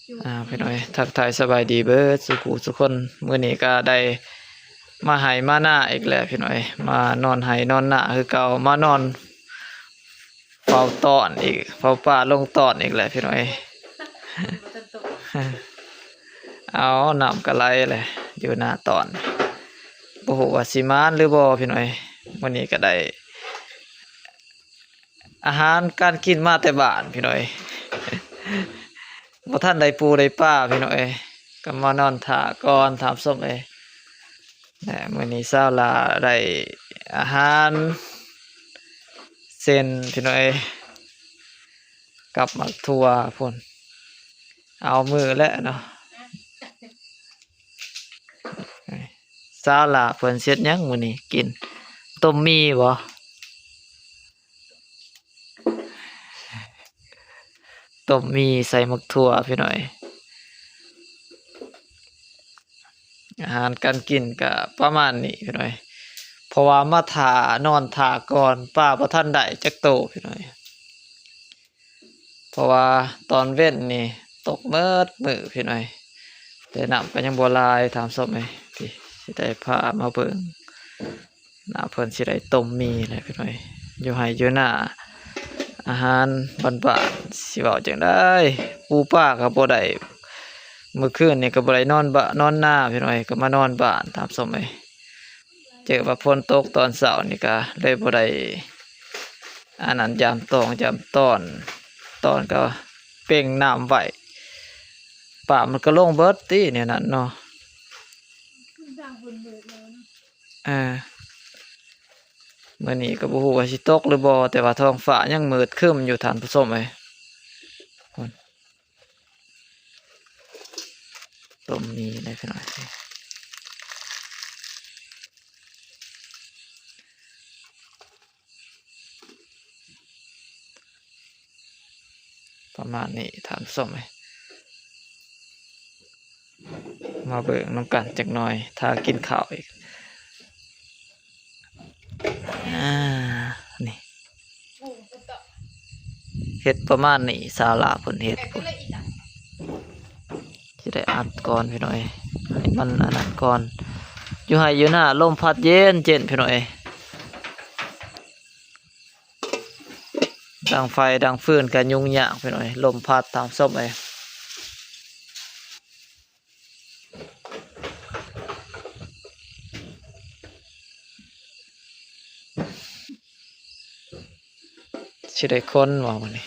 ອ່າ ພີ່ນ້ອງເອີຍ ທັກທາຍສະບາຍດີເບີດສູ່ຜູ້ສູ່ຄົນ. ມື້ນີ້ກໍໄດ້ມາໄຮ່ມານາອີກແລ້ວພີ່ນ້ອງເອີຍ, ມານອນໄຮ່ນອນນາຄືເກົ່າ, ມານອນເຝົ້າຕອນອີກ, ເຝົ້າປາລົງຕອນອີກແລ້ວພີ່ນ້ອງເອີຍ. ເອົາ ນ້ຳກໍໄຫຼແຫຼະຢູ່ໜ້າຕອນ, ບໍ່ຮູ້ວ່າຊິໝານຫຼືບໍ່ພີ່ນ້ອງເອີຍ. ມື້ນີ້ກໍໄດ້ ອາຫານການກິນມາແຕ່ບ້ານພີ່ນ້ອງເອີຍ, ບໍ່ທັນໄດ້ປູໄດ້ປາພີ່ນ້ອງເອີຍ, ກໍມານອນຖ້າກ່ອນທ່ານຜູ້ຊົມເອີຍ. ແລະ ມື້ນີ້ສາວຫຼ້າໄດ້ອາຫານເສັ້ນພີ່ນ້ອງເອີຍ ກັບໝາກຖົ່ວພຸ້ນ, ເອົາມື້ແຫຼະເນາະ. ສາວຫຼ້າເພິ່ນຊິເຮັດຫຍັງມື້ນີ້ກິນ? ຕົ້ມໝີ່ບໍ? ຕົ້ມໝີ່ໃສ່ໝາກຖົ່ວພີ່ນ້ອງເອີຍ. ອາຫານການກິນກະປະມານນີ້ພີ່ນ້ອງເອີຍ, ເພາະວ່າມາຖ້າ ນອນຖ້າກ່ອນ, ປາບໍ່ທັນໄດ້ຈັກໂຕພີ່ນ້ອງເອີຍ. ເພາະວ່າຕອນເວັນນີ້ຕົກເໝິດມື້ພີ່ນ້ອງເອີຍ, ແຕ່ນ້ຳກໍຍັງບໍ່ຫຼາຍທ່ານຜູ້ຊົມເອີຍ. ທີ່ຊິໄດ້ພາມາເບິ່ງ ນ້າເພິ່ນຊິໄດ້ຕົ້ມໝີ່ແຫຼະພີ່ນ້ອງເອີຍ, ຢູ່ໄຮ່ຢູ່ນາ ອາຫານບ້ານໆ ຊິເວົ້າຈັ່ງໃດ, ປູປາກໍບໍ່ໄດ້, ມື້ຄືນນີ້ກໍບໍ່ໄດ້ນອນບ້ານ ນອນນາພີ່ນ້ອງເອີຍ, ກໍມານອນບ້ານທ່ານຜູ້ຊົມເອີຍ. ເຈີວ່າຝົນຕົກຕອນເຊົ້ານີ້ກະເລີຍບໍ່ໄດ້ອັນນັ້ນ ຢາມຕອງຢາມຕອນ, ຕອນກໍເປັ່ງນ້ຳໄວ້, ປາມັນກໍລົງເບິດຕິແນວນັ້ນເນາະ. ເອີ ມື້ນີ້ກໍບໍ່ຮູ້ວ່າຊິຕົກຫຼືບໍ່, ແຕ່ວ່າທ້ອງຟ້າຍັງມືດຄຶ້ມຢູ່ທ່ານຜູ້ຊົມເອີຍ. ຕົ້ມໝີ່ໄດ້ພີ່ນ້ອງ ປະມານນີ້ທ່ານຜູ້ຊົມເອີຍ. ມາເບິ່ງນຳກັນຈັກໜ່ອຍ ຖ້າກິນເຂົ້າອີກ. ອ່າ ນີ້ ເຮັດປະມານນີ້ ສາວຫຼ້າເພິ່ນເຮັດພຸ້ນ. ຊິໄດ້ອັດກ່ອນພີ່ນ້ອງເອີຍ ໃຫ້ມັນອັນນັ້ນກ່ອນ. ຢູ່ໄຮ່ຢູ່ນາ ລົມພັດເຢັນໆ ພີ່ນ້ອງເອີຍ. ດັງໄຟດັງຟືນກໍຫຍຸ້ງຍາກພີ່ນ້ອງເອີຍ, ລົມພັດທ່ານຜູ້ຊົມເອີຍ. ຊິໄດ້ຄົນບໍ່ມື້ນີ້?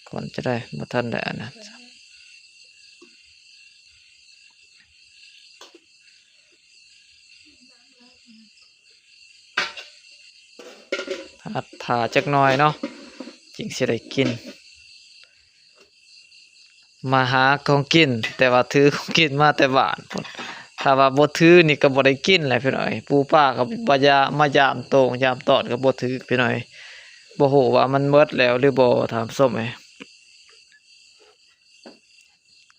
ກ່ອນຈະໄດ້ ບໍ່ທັນໄດ້ອັນນັ້ນ. ຖ້າ ຖ້າຈັກໜ່ອຍເນາະ ຈຶ່ງຊິໄດ້ກິນ. ມາຫາຂອງກິນ ແຕ່ວ່າຖືຂອງກິນມາແຕ່ບ້ານພຸ້ນ, ຖ້າວ່າບໍ່ຖືນີ້ກໍບໍ່ໄດ້ກິນແຫຼະພີ່ນ້ອງເອີຍ. ປູປາກໍບໍ່ຢາ ມາຢາມໂຕ່ງຢາມຕອນກໍບໍ່ຖືກພີ່ນ້ອງເອີຍ. ບໍ່ຮູ້ວ່າມັນໝົດແລ້ວຫຼືບໍ່ທ່ານຜູ້ຊົມເອີຍ.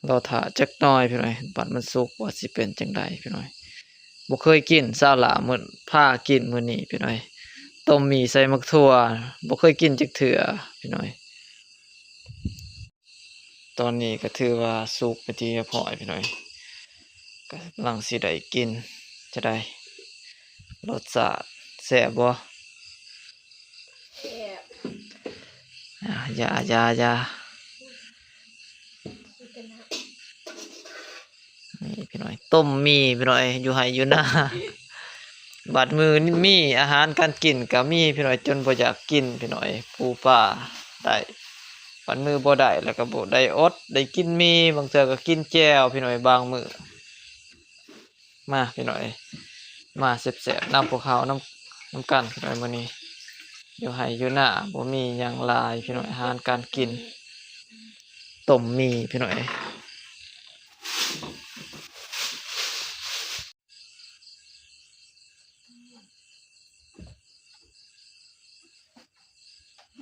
ລໍຖ້າຈັກໜ່ອຍພີ່ນ້ອງເອີຍ ບັດມັນສຸກວ່າຊິເປັນຈັ່ງໃດພີ່ນ້ອງເອີຍ. ບໍ່ເຄີຍກິນ ສາວຫຼ້າມື້ ພາກິນມື້ນີ້ພີ່ນ້ອງເອີຍ, ຕົ້ມໝີ່ໃສ່ໝາກຖົ່ວ ບໍ່ເຄີຍກິນຈັກເທື່ອພີ່ນ້ອງເອີຍ. ຕອນນີ້ກໍຖືວ່າສຸກເປັນທີ່ຮຽບຮ້ອຍພີ່ນ້ອງເອີຍ, ກຳລັງຊິໄດ້ກິນ. ຈະໄດ້ ລົດຊາດແຊບບໍ່? ແຊບ. ອ່າ ຢ່າ ຢ່າ ຢ່າ. ນີ້ພີ່ນ້ອງ ຕົ້ມໝີ່ພີ່ນ້ອງ ຢູ່ໄຮ່ຢູ່ນາ. ບາດມື້ມີອາຫານການກິນກໍມີພີ່ນ້ອງ ຈົນບໍ່ຢາກກິນພີ່ນ້ອງ. ປູປາໄດ້ ບາດມື້ບໍ່ໄດ້ແລ້ວກໍບໍ່ໄດ້ ອົດໄດ້ກິນໝີ່, ບາງເທື່ອກໍກິນແຈ່ວພີ່ນ້ອງ ບາງມື້. ມາພີ່ນ້ອງເອີຍ ມາແຊບໆນຳພວກເຮົາ ນຳ ນຳກັນພີ່ນ້ອງເອີຍ. ມື້ນີ້ຢູ່ໄຮ່ຢູ່ນາ ບໍ່ມີຫຍັງຫຼາຍພີ່ນ້ອງເອີຍ, ອາຫານການກິນ ຕົ້ມໝີ່ພີ່ນ້ອງເອີຍ.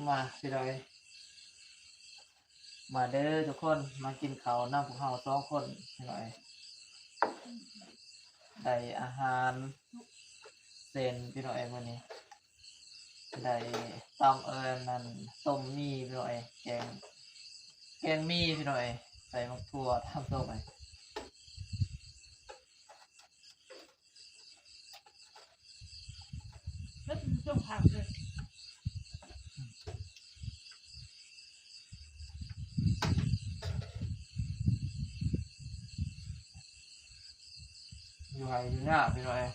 ມາພີ່ນ້ອງເອີຍ ມາເດີທຸກຄົນ ມາກິນເຂົ້ານຳພວກເຮົາສອງຄົນພີ່ນ້ອງເອີຍ. ໄດ້ອາຫານເສັ້ນພີ່ນ້ອງເອີຍ ມື້ນີ້ ໄດ້ຕຳ ເອີ້ນ ອັນນັ້ນ ຕົ້ມໝີ່ພີ່ນ້ອງເອີຍ ແກງ ແກງໝີ່ພີ່ນ້ອງເອີຍ ໃສ່ໝາກຖົ່ວຕຳສົ້ມ ເຮັດມັນຕ້ອງຜັກເລີຍ ຢູ່ໄຮ່ຢູ່ນາພີ່ນ້ອງເອີຍ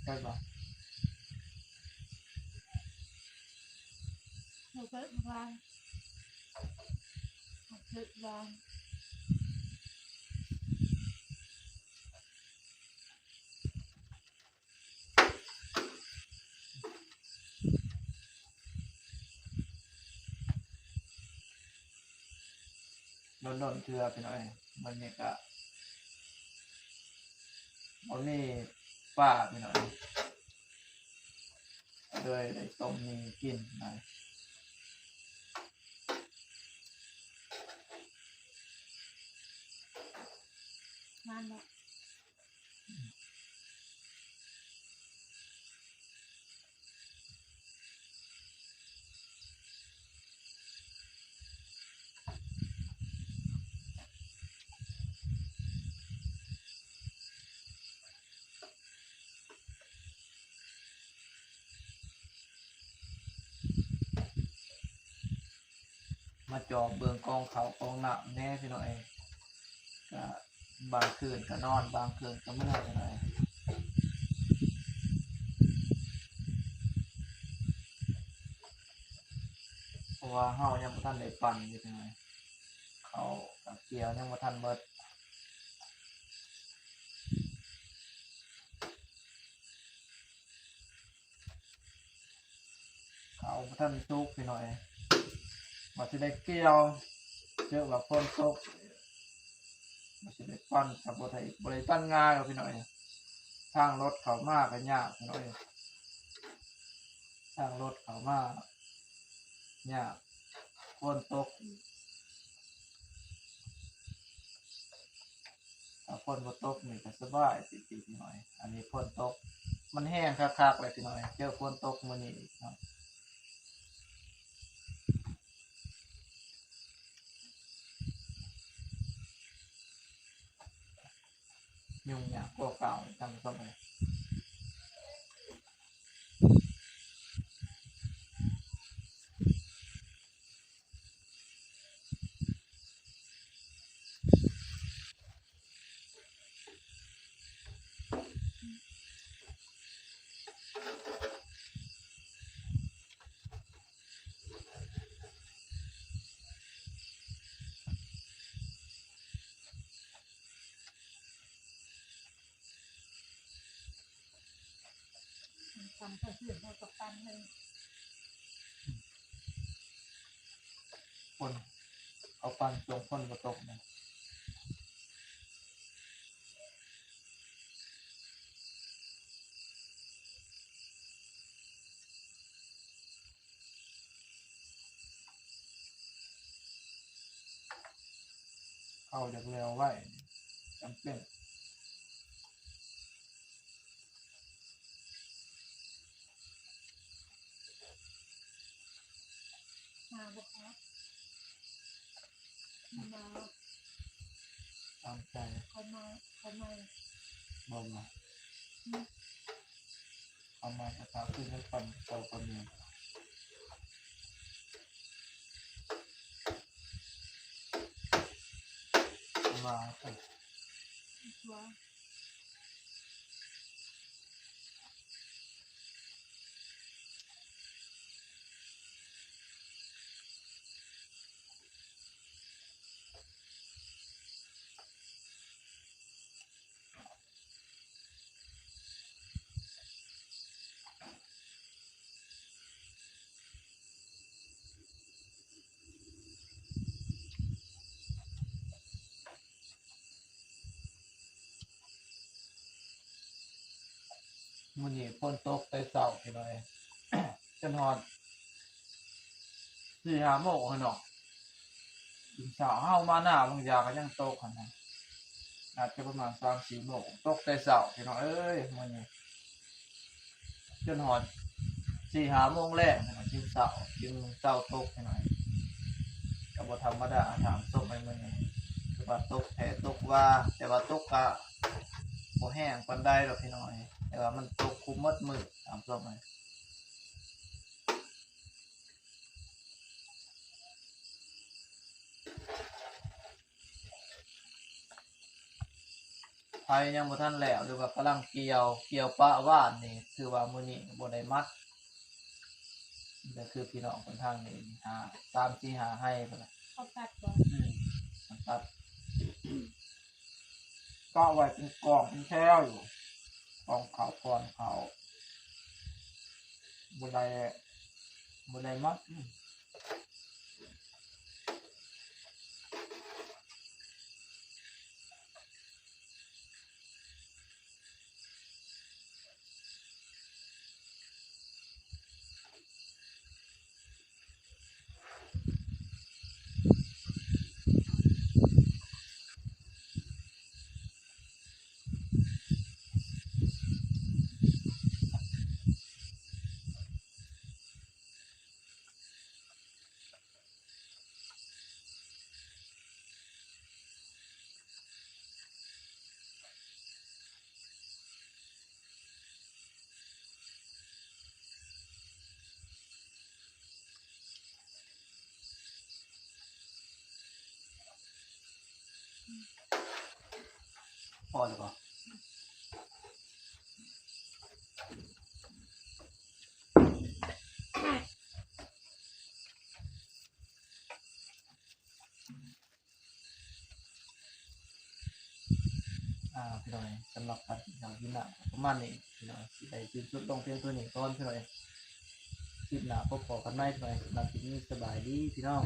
ແຊບບໍ່? ບໍ່ເຜັດຫວານ ບໍ່ເຜັດຫວານ ດົນໆເທື່ອພີ່ນ້ອງເອີຍ ມື້ນີ້ກະບໍ່ມີປາພີ່ນ້ອງເອີຍ ເລີຍໄດ້ຕົ້ມໝີ່ກິນນະ ງາມເນາະ. ມາຈອບເບິ່ງກອງເຂົ້າກອງນ້ຳແດ່ພີ່ນ້ອງເອີຍ ກະບາງຄືນກະນອນ ບາງຄືນກະເມື່ອຍພີ່ນ້ອງເອີຍ ເພາະວ່າເຮົາຍັງບໍ່ທັນໄດ້ປັ່ນຢູ່ພີ່ນ້ອງເອີຍ ເຂົ້າກະກ່ຽວຍັງບໍ່ທັນໝົດ. ເຂົ້າບໍ່ທັນສຸກພີ່ນ້ອງເອີຍ ວ່າຊິໄດ້ກ່ຽວ ເຈີວ່າຝົນຕົກ ວ່າຊິໄດ້ປັ່ນກະບໍ່ໄດ້ ບໍ່ໄດ້ປັ່ນງ່າຍດອກພີ່ນ້ອງເອີຍ ທາງລົດເຂົ້າມາກະຍາກພີ່ນ້ອງເອີຍ ທາງລົດເຂົ້າມາຍາກ ຝົນຕົກອີກ. ຖ້າຝົນບໍ່ຕົກນີ້ກະສະບາຍ ຕິດໆໜ້ອຍ ອັນນີ້ຝົນຕົກ ມັນແຮງຄັກໆເລີຍພີ່ນ້ອງ ເຈີຝົນຕົກມື້ນີ້ອີກເນາະ ຫຍຸ້ງຍາກກວ່າເກົ່າ ທ່ານຜູ້ຊົມເອີຍ. ຕຳເຂົ້າສວຍເຮົາກະປັ່ນເລີຍ ຝົນ ເອົາປັ່ນຊ່ວງຝົນບໍ່ຕົກນະ ເຂົ້າຢາກແລ້ວໄວ ຈຳເປັນ. ມາບໍ່ຄະ? ມາ ຕາມໃຈ ເຂົ້າມາ ເຂົ້າມາ ບໍ່ມາ ອືມ ເອົາມາສະພາບຄືຍັງປັ່ນເກົ່າປານເດີມ ມາ ມື້ນີ້ຝົນຕົກແຕ່ເຊົ້າພີ່ນ້ອງເອີຍ ຈົນຮອດ ສີ່ຫ້າໂມງຫັ້ນເນາະ ຕື່ນເຊົ້າເຮົາມານາບາງຢາກໍຍັງຕົກຫັ້ນນະ ອາດຈະປະມານສາມສີ່ໂມງ ຕົກແຕ່ເຊົ້າພີ່ນ້ອງເອີຍ ມື້ນີ້ ຈົນຮອດສີ່ຫ້າໂມງແລງຫັ້ນນະ ຈຶ່ງເຊົາ ຈຶ່ງເຊົາຕົກພີ່ນ້ອງ ກໍບໍ່ທຳມະດາ ທ່ານຜູ້ຊົມເອີຍ ມື້ນີ້ ຄືວ່າຕົກແທ້ຕົກວ່າ ແຕ່ວ່າຕົກກະບໍ່ແຮງປານໃດດອກພີ່ນ້ອງ ແຕ່ວ່າມັນຕົກຄຸມໝົດມື້ ທ່ານຜູ້ຊົມເອີຍ. ໃຜຍັງບໍ່ທັນແລ້ວ ຫຼືວ່າກຳລັງກ່ຽວ ກ່ຽວປະວານນີ້ ຖືວ່າມື້ນີ້ບໍ່ໄດ້ມັດ ກໍຄືພີ່ນ້ອງຄົນທາງນີ້ ຫ້າ ສາມ ສີ່ ຫ້າໄຮ່ພຸ້ນນະ ເຂົາຕັດບໍ່? ອືມ ເຂົາຕັດ ກະໄວ້ເປັນກອງເປັນແຖວຢູ່ ກອງເຂົ້າ ກອງເຂົ້າ ບໍ່ໄດ້ ບໍ່ໄດ້ມັດ ອືມ. ພໍແລ້ວບໍ່? ອ່າ ພີ່ນ້ອງເອີຍ ສຳລັບການກິນເຂົ້າກິນນ້ຳປະມານນີ້ ພີ່ນ້ອງ ຊິໄດ້ສິ້ນສຸດລົງພຽງເທົ່ານີ້ກ່ອນ ພີ່ນ້ອງເອີຍ ຄລິບໜ້າພົບພໍ້ກັນໃໝ່ ພີ່ນ້ອງເອີຍ ສຳລັບຄລິບນີ້ ສະບາຍດີ ພີ່ນ້ອງ.